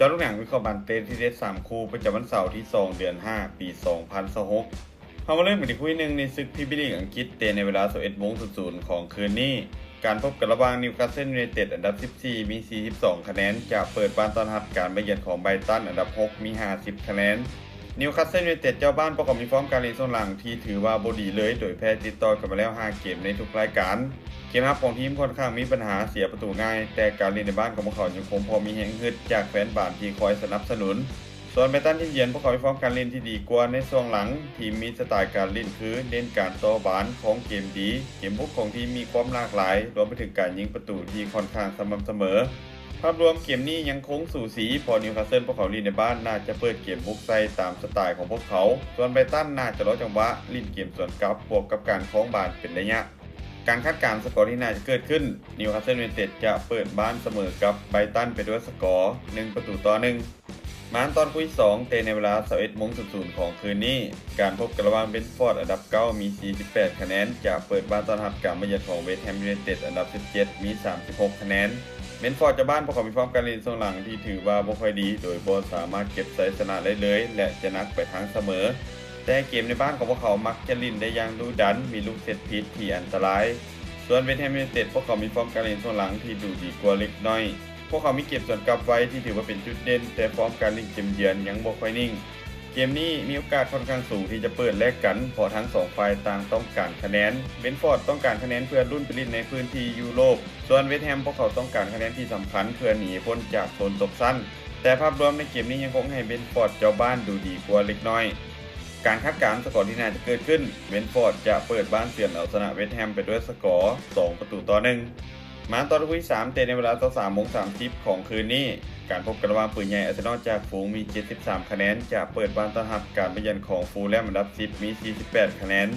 ຈາະລູກໜັງວິເຄາະບານເຕະທີ່ເດັດສາມຄູ່ປະຈຳວັນເສົາທີສອງ ເດືອນຫ້າ ປີສອງພັນຊາວຫົກ. ເຮົາມາເລີ່ມກັນທີ່ຄູ່ທີໜຶ່ງໃນສຶກພຣີເມຍລີກອັງກິດ ເຕະໃນເວລາຊາວເອັດໂມງສູນສູນຂອງຄືນນີ້. ການພົບກັນລະຫວ່າງນິວຄາສເຊິນຢູໄນເຕັດອັນດັບສິບສີ່ມີສີ່ສິບສອງຄະແນນ ຈະເປີດບ້ານຕ້ອນຮັບການມາເຢືອນຂອງໄບຣຕັນອັນດັບຫົກມີຫ້າສິບຄະແນນ. ນິວຄາສເຊິນຢູໄນເຕັດເຈົ້າບ້ານພວກເຂົາມີຟອມການຫຼິ້ນຊ່ວງຫຼັງທີ່ຖືວ່າບໍ່ດີເລີຍ ໂດຍແພ້ຕິດຕໍ່ກັນມາແລ້ວຫ້າເກມໃນທຸກລາຍການ. ເກມຮັບຂອງທີມຂ້ອນຂ້າງມີບັນຫາເສຍປະຕູງ່າຍ ແຕ່ການຫຼິ້ນໃນບ້ານຂອງພວກເຂົາຍັງຄົງພໍມີແຮງຮຶດຈາກແຟນບານທີ່ຄອຍສະໜັບສະໜູນ. ສ່ວນໄບຣຕັນທີມເຢືອນພວກເຂົາມີຟອມການຫຼິ້ນທີ່ດີກວ່າໃນຊ່ວງຫຼັງ. ທີມມີສະໄຕການຫຼິ້ນຄືເນັ້ນການຕໍ່ບານ, ຄອງເກມດີ, ເກມບຸກຂອງທີມມີຄວາມຫຼາກຫຼາຍ, ລວມໄປເຖິງການຍິງປະຕູທີ່ຂ້ອນຂ້າງສະໝ່ຳສະເໝີ. ພາບລວມເກມນີ້ຍັງຄົງສູສີ ເພາະນິວຄາສເຊິນພວກເຂົາຫຼິ້ນໃນບ້ານໜ້າຈະເປີດເກມບຸກໃສ່ຕາມສະໄຕຂອງພວກເຂົາ, ສ່ວນໄບຣຕັນໜ້າຈະລໍຈັງຫວະຫຼິ້ນເກມສວນກັບ ບວກກັບການຄອງບານເປັນໄລຍະ. ການຄາດການສະກໍທີ່ໜ້າຈະເກີດຂຶ້ນ, ນິວຄາສເຊິນຢູໄນເຕັດຈະເປີດບ້ານສະເໝີກັບໄບຣຕັນໄປດ້ວຍສະກໍໜຶ່ງປະຕູຕໍ່ໜຶ່ງ. ມາຕອນຄູ່ທີສອງ ເຕະໃນເວລາຊາວເອັດໂມງສູນສູນຂອງຄືນນີ້. ການພົບກັນລະຫວ່າງເບຣນຟອດອັນດັບເກົ້າມີສີ່ສິບແປດຄະແນນ ຈະເປີດບ້ານຕ້ອນຮັບການມາເຢືອນຂອງເວສແຮມຢູໄນເຕັດອັນດັບສິບເຈັດມີສາມສິບຫົກຄະແນນ. ເບຣນຟອດເຈົ້າບ້ານພວກເຂົາມີຟອມການຫຼິ້ນຊ່ວງຫຼັງທີ່ຖືວ່າບໍ່ຄ່ອຍດີ ໂດຍບໍ່ສາມາດເກັບໄຊຊະນະໄດ້ເລີຍ ແລະ ຈະໜັກໄປທາງສະເໝີ. ແຕ່ເກມໃນບ້ານຂອງພວກເຂົາມັກຈະຫຼິ້ນໄດ້ຢ່າງດຸດັນ, ມີລູກເຊັດພີດທີ່ອັນຕະລາຍ. ສ່ວນເວສແຮມຢູໄນເຕັດ ພວກເຂົາມີຟອມການຫຼິ້ນຊ່ວງຫຼັງທີ່ດູດີກວ່າເລັກນ້ອຍ. ພວກເຂົາມີເກມສວນກັບໄວທີ່ຖືວ່າເປັນຈຸດເດັ່ນ, ແຕ່ຟອມການຫຼິ້ນເກມເຢືອນຍັງບໍ່ຄ່ອຍນິ່ງ. ເກມນີ້ມີໂອກາດຂ້ອນຂ້າງສູງທີ່ຈະເປີດແລກກັນ, ເພາະທັງສອງຝ່າຍຕ່າງຕ້ອງການຄະແນນ. ເບຣນຟອດຕ້ອງການຄະແນນເພື່ອລຸ້ນໄປຫຼິ້ນໃນພື້ນທີ່ຢູໂຣບ, ສ່ວນເວສແຮມພວກເຂົາຕ້ອງການຄະແນນທີ່ສຳຄັນເພື່ອໜີໃຫ້ພົ້ນຈາກໂຊນຕົກຊັ້ນ. ແຕ່ພາບລວມໃນເກມນີ້ຍັງຄົງໃຫ້ເບຣນຟອດເຈົ້າບ້ານດູດີກວ່າເລັກນ້ອຍ. ການຄາດການສະກໍທີ່ໜ້າຈະເກີດຂຶ້ນ, ເບຣນຟອດຈະເປີດບ້ານເຊືອນເອົາຊະນະເວສແຮມໄປດ້ວຍສະກໍສອງປະຕູຕໍ່ໜຶ່ງ. ມາຕໍ່ຄູ່ທີສາມ ເຕະໃນເວລາຊາວສາມໂມງສາມສິບຂອງຄືນນີ້. ການພົບກັນລະຫວ່າງປືໃຫຍ່ອາເຊນອລຈາກຝູງມີເຈັດສິບສາມຄະແນນ ຈະເປີດບ້ານຕ້ອນຮັບການມາເຢືອນຂອງຟູລແຮມອັນດັບສິບມີສີ່ສິບແປດຄະແນນ.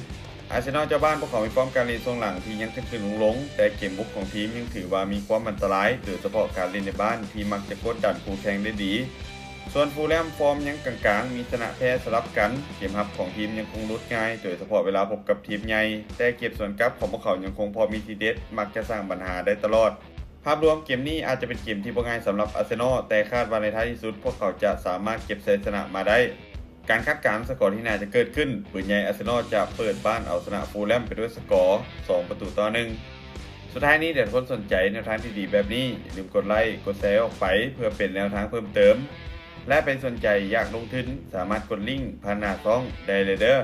ອາເຊນອລເຈົ້າບ້ານພວກເຂົາມີຟອມການຫຼິ້ນຊ່ວງຫຼັງທີ່ຍັງຂຶ້ນໆລົງໆ, ແຕ່ເກມບຸກຂອງທີມຍັງຖືວ່າມີຄວາມອັນຕະລາຍ, ໂດຍສະເພາະການຫຼິ້ນໃນບ້ານທີ່ມັກຈະກົດດັນຄູ່ແຂ່ງໄດ້ດີ. ສ່ວນຟູລແຮມຟອມຍັງກາງໆ, ມີຊະນະແພ້ສະຫຼັບກັນ. ເກມຮັບຂອງທີມຍັງຄົງຫຼຸດງ່າຍ, ໂດຍສະເພາະເວລາພົບກັບທີມໃຫຍ່, ແຕ່ເກມສວນກັບຂອງພວກເຂົາຍັງຄົງພໍມີທີເດັດ, ມັກຈະສ້າງບັນຫາໄດ້ຕະຫຼອດ. ພາບລວມເກມນີ້ອາດຈະເປັນເກມທີ່ບໍ່ງ່າຍສຳລັບອາເຊນອລ, ແຕ່ຄາດວ່າໃນທ້າຍທີ່ສຸດພວກເຂົາຈະສາມາດເກັບໄຊຊະນະມາໄດ້. ການຄາດການສະກໍທີ່ໜ້າຈະເກີດຂຶ້ນ, ປືໃຫຍ່ອາເຊນອລຈະເປີດບ້ານເອົາຊະນະຟູລແຮມໄປດ້ວຍສະກໍສອງປະຕູຕໍ່ໜຶ່ງ. ສຸດທ້າຍນີ້ ຖ້າທ່ານຜູ້ຊົມສົນໃຈແນວທາງດີໆແບບນີ້, ຢ່າລືມກົດໄລ, ກົດແຊອອກໄປເພື່ອເປັນແນວທາງເພີ່ມເຕີມ ແລະ ໃຜສົນໃຈຢາກລົງທຶນ, ສາມາດກົດລິ້ງຜ່ານໜ້າຊ່ອງໄດ້ເລີຍເດີ້.